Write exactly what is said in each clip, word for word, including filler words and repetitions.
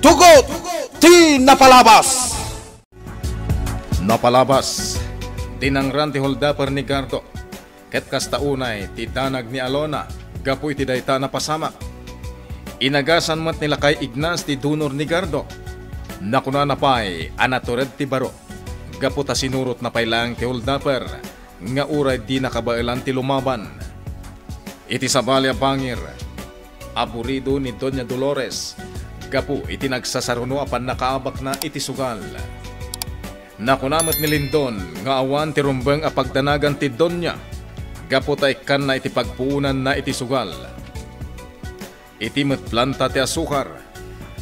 Tugot ti napalabas! Napalabas, dinangran ti holdaper ni Gardo, ket kasta unay ti danag ni Alona gapu iti dayta a napasamak. Inagasan met ni Lakay Ignas ti dunor ni Gardo. Nakunana pay a natured ti baro gapu ta sinurotna pay laeng ti holdaper nga uray dina kabaelan ti lumaban. Iti sabali a bangir, aburido ni Doña Dolores gapu iti nagsasaruno a pannakaabakna iti sugal. Nakuna met ni Lindon nga awan ti rumbeng a pagdanagan ti Doña gapu ta ikkanna iti pagpuonanna iti sugal. Iti met planta ti asukar,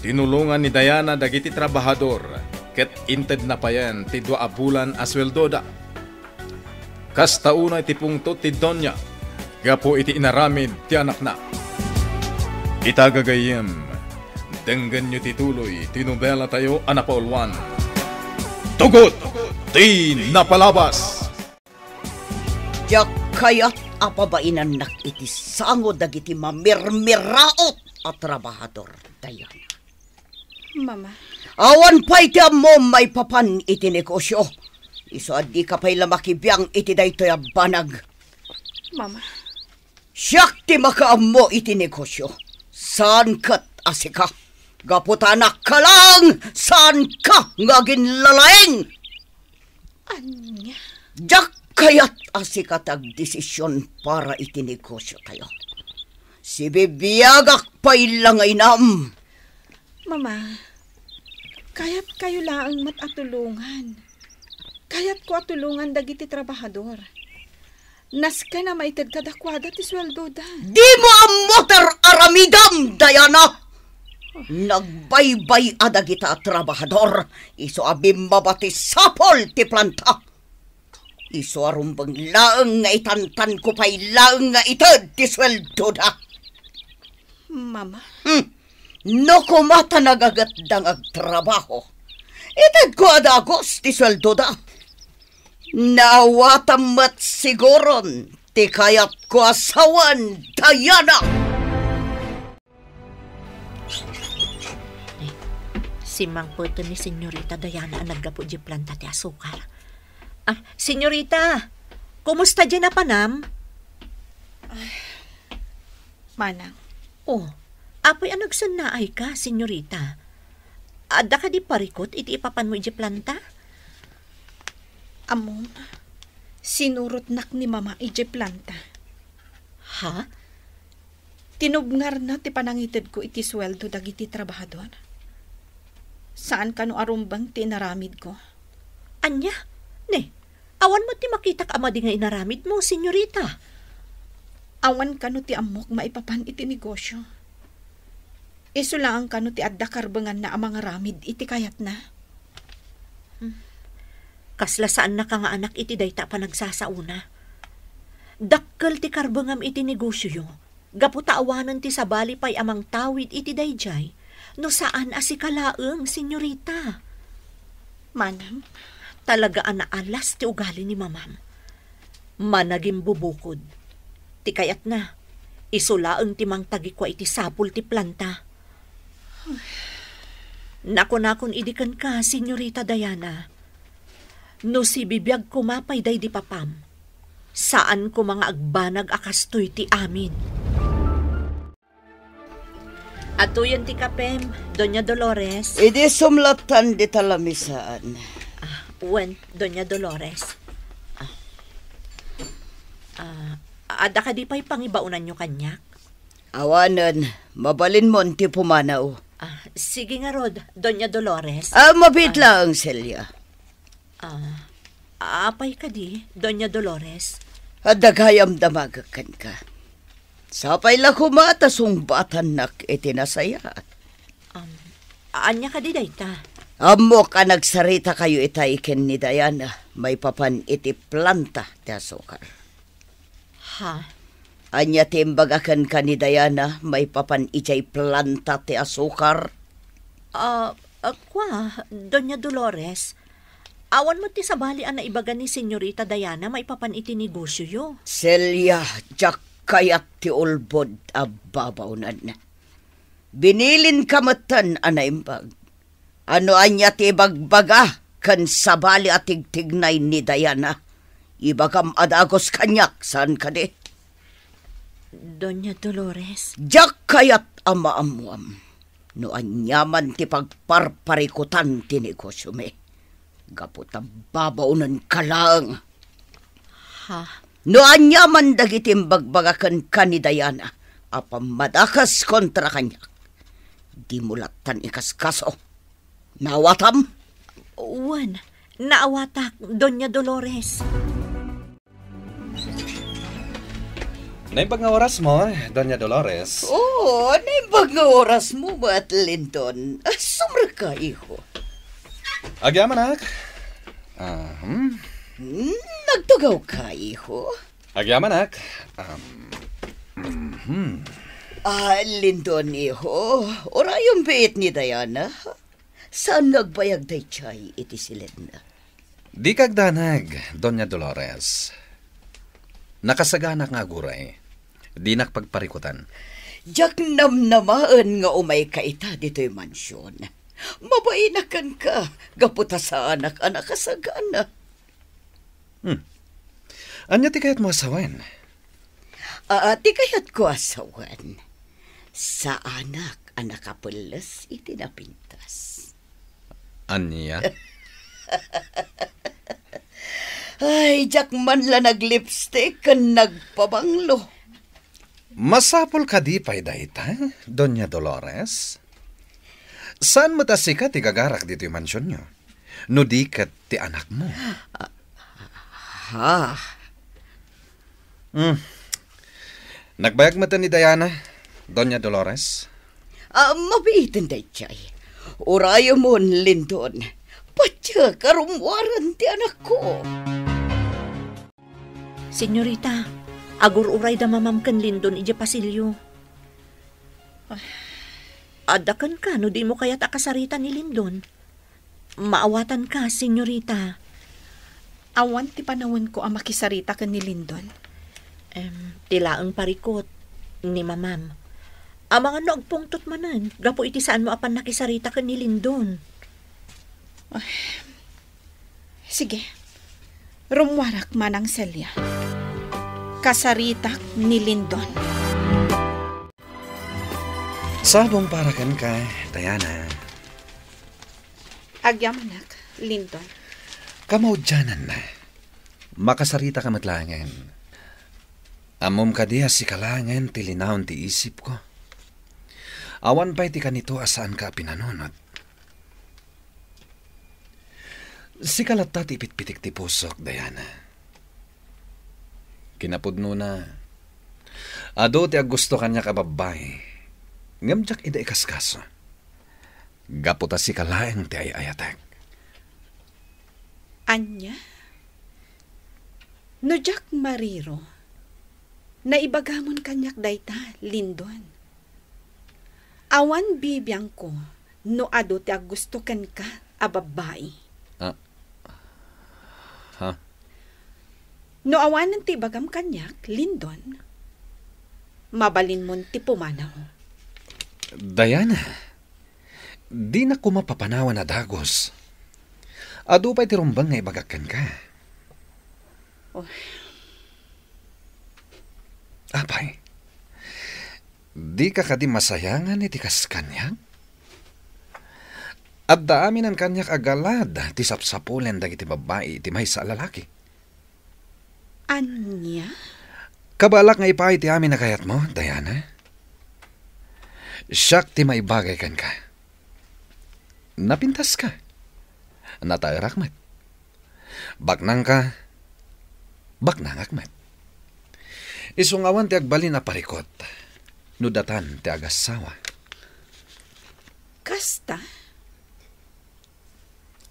tinulongan ni Diana dagiti trabahador ket intedna payen ti dua a bulan a sueldoda. Kasta unay ti pungtot ti Doña gapu iti inaramid ti anakna. Ita gagayyem, denggenyo ti tuloy ti nobelatayo a napauluan, Tugot ti Napalabas! Diak kayat a pabainannak iti sango dagiti mamirmiraot a trabahador, Diana. Mama. Awan pay ti ammom maipapan iti negosio. Isu a dika pay la makibiang iti daytoy a banag. Mama. Siak ti makaammo iti negosio. Saan ket a sika. Gapu ta anakka laeng, saanka nga aginlalaing. Ania? Diak kayat a sika ti agdesisyon para iti negosiotayo. Sibibiagak pay la nga inam. Mama, kayatkayo laeng met a tulongan. Kayatko a tulongan dagiti trabahador. Nasken a maited kadakuada ti sueldoda. Dimo ammo ti ar-aramidam, Diana! Nagbaybay-a dagita a trabahador, isu a bimmaba ti sapul ti planta. Isu a rumbeng laeng nga itantanko pay laeng nga ited ti sueldoda. Mama. Hmm. No koma ta nagagetda nga agtrabaho, itedko a dagus ti sueldoda. Naawatam met siguron ti kayatko a sawen, Diana. Simmangpeten ni Senyorita Diana a naggapu idiay planta ti asukar. Ah, Senyorita, kumusta diay napanam? Ay, Manang. Oh, apay a nagsennaayka, Senyorita? Adda kadi parikut iti ipapanmo idiay planta? Ammom, sinurotnak ni Mama idiay planta. Ha? Tinubngarna ti panangitedko iti sueldo dagiti trabahador. Saan kano a rumbeng ti inaramidko. Ania? Ne, awan met ti makitak a madi nga inaramidmo, Senyorita. Awan kano ti ammok maipapan iti negosio. Isu laeng kano ti adda karbenganna a mangaramid iti kayatna. Hmm. Kasla saannaka nga anak iti dayta a panagsasaona. Dakkel ti karbengam iti negosioyo, gapu ta awanen ti sabali pay a mangtawid iti daydiay, no saan a sika laeng, Senyorita. Manang, talaga a naalas ti ugali ni Mamam. Managimbubukod. Ti kayatna, isu laeng ti mangtagikua iti sapul ti planta. Nakunakon idi kenka, Senyorita Diana, no sibibiag koma pay daydi papam, saan koma nga agbanag a kastoy ti amin. Atoyen ti kapem, Doña Dolores. Idi sumlatan dita lamisaan. Ah, wen, Doña Dolores. Ah. Ah, adda kadi pay pangibaonanyo kaniak? Awanen, mabalinmon ti pumanaw. Ah, sige ngarud, Doña Dolores. Ah, mabiit laeng, Celia. Ah, apay kadi, Doña Dolores? Adda gayam damagek kenka. Sapay la koma ta sungbatannak iti nasayaat. Um, ania kadi dayta? Ammok a nagsaritakayo itay ken ni Diana maipapan iti planta ti asukar. Ha? Ania ti imbaga kenka ni Diana maipapan idiay planta ti asukar? Ah, ah, kua, Doña Dolores, awan met ti sabali a naibaga ni Senyorita Diana maipapan iti negosioyo. Celia, diak kayat ti ulbod a babaonan. Binilinka metten a naimbag. No ania ti ibagbaga ken sabali a tigtignay ni Diana, ibagam a dagus kaniak, saan kadi? Doña Dolores. Diak kayat a maammuam no ania man ti pagparparikutan ti negosiomi. Gapu ta babaonenka laeng. Ha? No ania man dagiti imbagbaga kenka ni Diana a pammadakes kontra kaniak, dimo lattan ikaskaso. Naawatam? Wen, naawatak, Doña Dolores. Naimbag nga orasmo, Doña Dolores. Oo, naimbag nga orasmo met, Lindon. Ah, sumrekka, iho. Agyamanak. Ah, hmm? Hmm, nagtugawka, iho? Agyamanak. Um, mhm. Ah, Lindon, iho. Urayem biit ni Diana. Saan nga agbayag daydiay iti silenna? Dika agdanag, Doña Dolores. Nakasaganak nga aguray. Dinak pagparikutan. Diak namnamaen nga umayka ita ditoy mansion. Mabainak kenka, gapu ta saanak a nakasagana. Hmm. Ania ti kayatmo a sawen? Ah, ti kayatko a sawen, saanak a nakapelles iti napintas. Ania? Ay, diak man la naglipstick ken nagpabanglo. Masapul kadi pay dayta, Doña Dolores? Saan met a sika ti gagarak ditoy mansionyo, no di ket ti anakmo? Ah, ha? Hmm. Nagbayag met ni Diana, Doña Dolores? Ah, mabiiten daydiay. Urayemon, Lindon. Patiek a rummuaren ti anakko. Senyorita, agur-uray da mamam ken Lindon idiay pasilio. Adda kenka no dimo kayat a kasarita ni Lindon. Maawatanka, senyorita. Awan ti panawenko a makisarita ken ni Lindon. Em, ti laeng parikut ni mamam. Amangan no agpungtot manen gapu iti saanmo a pannakisarita ken ni Lindon. Ay, sige. Rummuarak, Manang Celia. Kasaritak ni Lindon. Sabong para kenka, Diana. Agyamanak, Lindon. Kamaudiananna. Makasaritaka met laengen. Ammom kadi a sika laengen ti linaon ti isipko? Awan pay ti kanito a saanka a pinanunot. Sika latta ti ipitpitik ti pusok, Diana. Kinapudnona, adu ti aggusto kaniak a babbai, ngem diak ida ikaskaso. Gapu ta sika laeng ti ay-ayatek. Ania? No diak mariro, naibagamon kaniak dayta, Lindon. Awan bibiangko no adu ti aggusto kenka a babbai. Ah. Ha? No awanen ti ibagam kaniak, Lindon, mabalinmon ti pumanaw. Diana, dinak koma papanawan a dagus. Adu pay ti rumbeng nga ibagak kenka. Oh. Apay, dika kadi masayangan iti kas kaniak? Adda aminen kaniak a galad ti sapsapulen dagiti babbai iti maysa a lalaki. Ania? Kabaelak nga ipaay ti amin a kayatmo, Diana. Siak ti maibagay kenka. Napintaska. Nataerak met. Baknangka, baknangak met. Isu nga awan ti agbalin a parikut no datan ti agassawa. Kasta?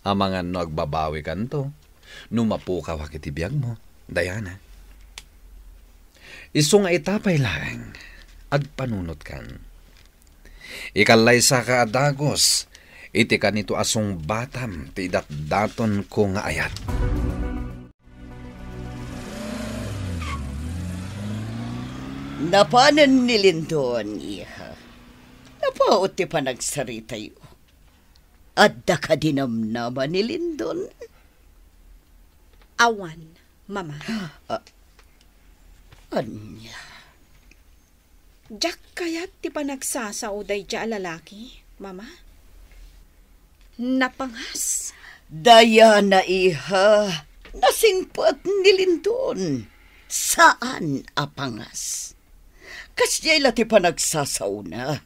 Amangan no agbabawikanto no mapukawak iti biagmo, Diana. Isu nga ita pay laeng, agpanunotkan. Ikallaysaka a dagus iti kanito a sungbatam ti idatdatonko nga ayat. Napanen ni Lindon, iha. Pao ti panagsaritayo. Adda kadi namnama ni Lindon? Awan, Mama. Ah, ania? Diak kayat ti panagsasao daydiay a lalaki, Mama. Napangas. Diana, iha, nasingpet ni Lindon. Saan a pangas. Kasdiay la ti panagsasaona.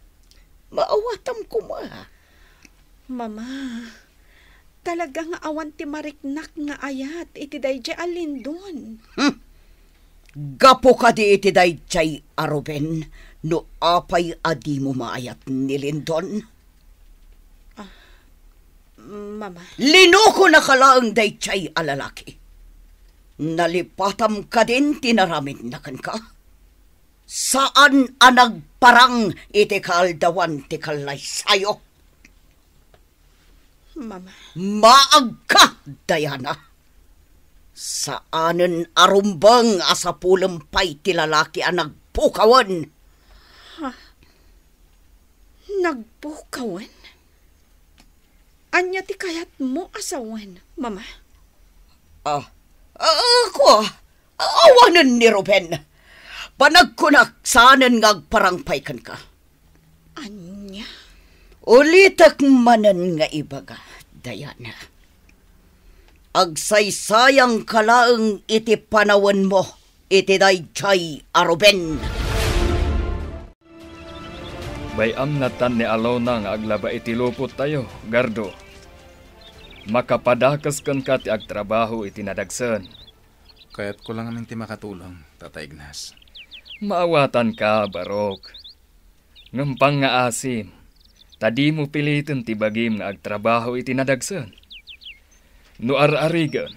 Maawatam koma. Mama, talaga nga awan ti mariknak nga ayat iti daydiay a Lindon. Hmm. Gapu kadi iti daydiay a Ruben no apay a dimo maayat ni Lindon? Ah, Mama. Linukonaka laeng daydiay a lalaki. Nalipatam kadin ti naramidna kenka? Saan a nagparang iti kaaldawan ti kallaysayo. Mama. Maagka, Diana. Saanen a rumbeng a sapulem pay ti lalaki a nagpukawen. Ha? Nagpukawen? Ania ti kayatmo a sawen, Mama? Ah, ah, kua, awanen ni Ruben. Panagkunak saanen nga agparang pay kenka. Ania? Ulitek manen nga ibaga, Diana. Agsaysayangka laeng iti panawenmo iti daydiay a Ruben. Bay-am natan ni Alona nga aglaba iti lupottayo, Gardo. Makapadakes kenka ti agtrabaho iti nadagsen. Kayatko la ngamin ti makatulong, Tata Ignas. Maawatanka, Barok. Ngem pangngaasim, ta dimo piliten ti bagim nga agtrabaho iti nadagsen. No ar-arigen,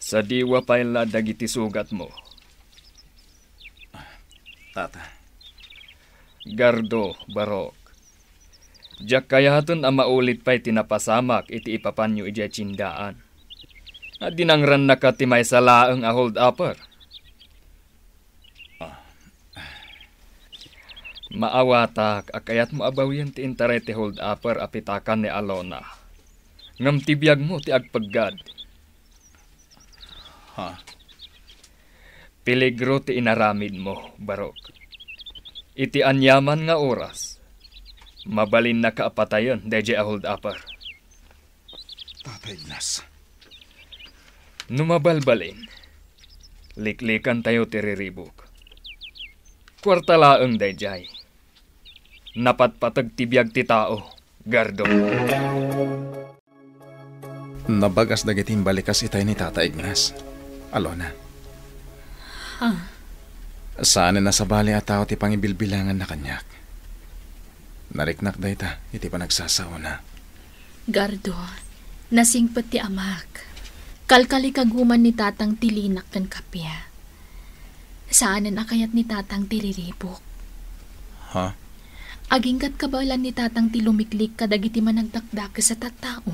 sadiwa pay la dagiti sugatmo. Tata. Gardo, Barok. Diak kayaten a maulit pay ti napasamak iti ipapanyo idiay tiendaan. Adinangrannaka ti maysa laeng a hold-upper. Ah. Maawatak a kayatmo a bawien ti intaray ti hold-upper a pitakan ni Alona. Ngem ti biagmo ti agpeggad. Ha? Peligro ti inaramidmo, Barok. Iti aniaman nga oras, mabalinnaka a patayen daydiay a hold-upper. Tata Ignas. No mabalbalin, liklikantayo ti riribuk. Kuarta laeng daydiay. Napatpateg ti biag ti tao, Gardo. Nabagas dagiti imbalikas itay ni Tata Ignas. Alona. Ah. Saanen a sabali a tao ti pangibilbilanganna kaniak. Nariknak dayta iti panagsasaona. Gardo, nasingpet ti amak. Kalkalikaguman ni Tatang ti linak ken kappia. Saanen a kayat ni Tatang ti riribuk. Ha? Agingga't kabaelan ni Tatang ti lumiklik kadagiti managdakdakes a tattao.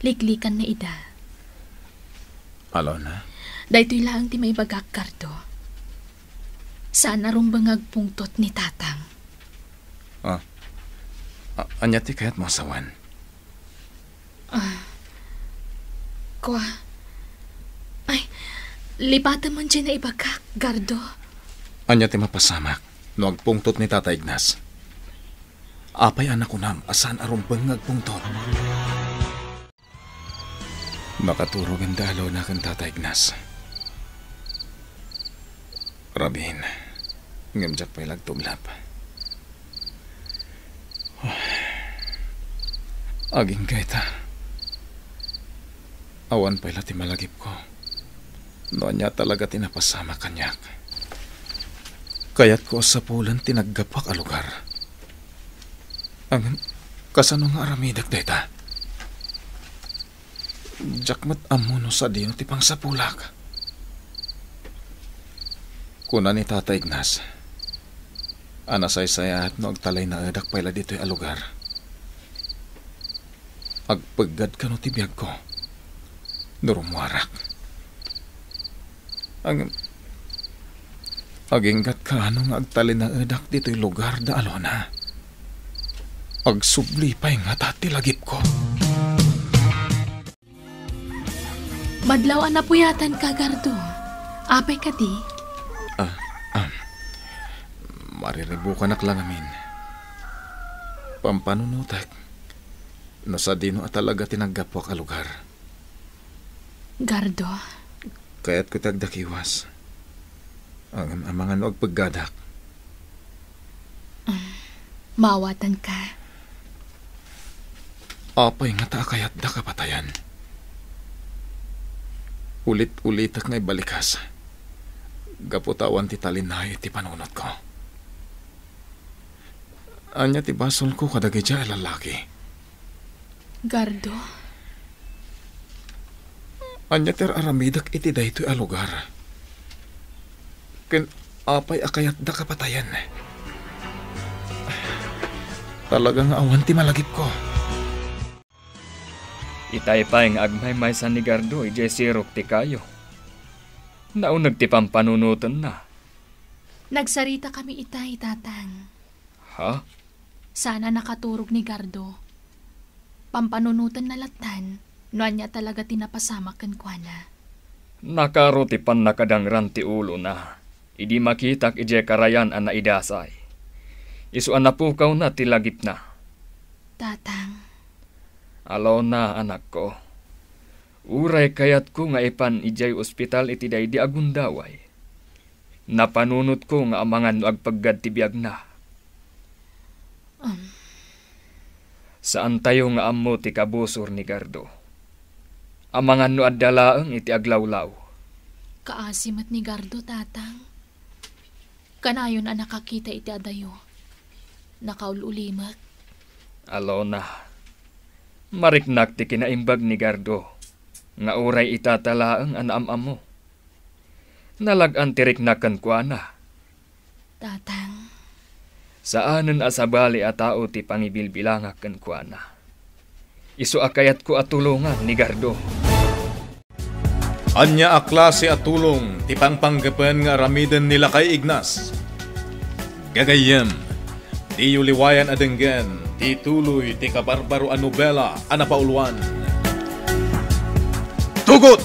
Liklikanna ida. Alona? Daytoy laeng ti maibagak, Gardo. Saan a rumbeng nga agpungtot ni Tatang. Ah. A-, ania ti kayatmo a sawen? Ah. Kua. Ay, lipatem man diay naibagak, Gardo. Ania ti mapasamak no agpungtot ni Tata Ignas? Apay a nakunam a saan a rumbeng nga agpungtot? Nakaturogen da Alona ken Tata Ignas. Rabin, ngem diak pay la agtublap. Agingga ita. Awan pay la ti malagipko. No ania talaga ti napasamak kaniak. Kayatko a sapulen ti naggapuak a lugar. Ngem, kasano nga aramidek dayta? Diak met ammo no sadino ti pangsapulak. Kuna ni Tata Ignas a nasaysayaat no agtalinaedak pay la ditoy a lugar. Agpeggad kano ti biagko no rummuarak. Ag-, aginggat kano nga agtalinaedak ditoy lugar da Alona. Agsubli pay ngata ti lagipko. Madlaw a napuyatanka, Gardo. Apay kadi? Ah, ah. Mariribukanak la ngamin. Pampanunotek no sadino a talaga ti naggapuak a lugar. Gardo. Kayatko ti agdakiwas. Ngem amangan no agpeggadak. Maawatanka. Apay ngata a kayatdak a patayan? Ulit-ulitek nga ibalikas. Gapu ta awan ti talinaed iti panunotko. Ania ti basolko kadagiti a lalaki? Gardo. Ania ti ar-aramidek iti daytoy a lugar? Ken apay a kayatdak a patayen? Talaga nga awan ti malagipko. Itay pay nga agmaymaysa ni Gardo idiay sirok ti kayo. Nauneg ti pampanunotenna. Nagsaritakami itay, Tatang. Ha? Saan a nakaturog ni Gardo. Pampanunotenna lattan no ania talaga ti napasamak kenkuana. Nakaro ti pannakadangran ti ulona idi makitak idiay karayan a naidasay. Isu a napukawna ti lagipna. Tatang. Alona, anakko. Uray kayatko nga ipan idiay ospital iti daydi a gundaway. Napanunotko nga amangan no agpeggad ti biagna. Am. Saantayo nga ammo ti kabusor ni Gardo. Amangan no adda laeng iti aglawlaw. Kaasi met ni Gardo, Tatang. Kanayon a nakakita iti adayo. Nakaul-ulimek. Alona, mariknak ti kinaimbag ni Gardo nga uray itata laeng a naam-ammo. Nalag-an ti rikna kenkuana. Tatang. Saanen a sabali a tao ti pangibilbilangak kenkuana. Isu a kayatko a tulongan ni Gardo. Ania a klase a tulong ti pangpanggepen nga aramiden ni Lakay Ignas? Gagayyem, diyo liwayan a denggen ti tuloy ti kabarbaro a nobela a napauluan, Tugot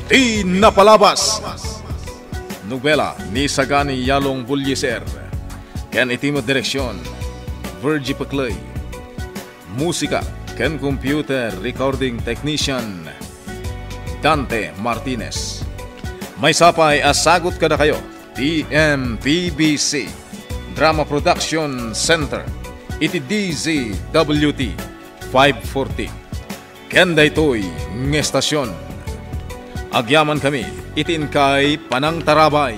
ti Napalabas. Nobela ni Sagani Yalong Bulliser, ken iti met direksion, Virgie Peclay. Musika ken computer recording technician, Dante Martinez. Maysa pay a sagut kadakayo ti M P B C Drama Production Center iti D Z W T five forty. Ken daytoy nga estasion, agyamankami iti inkay panangtarabay.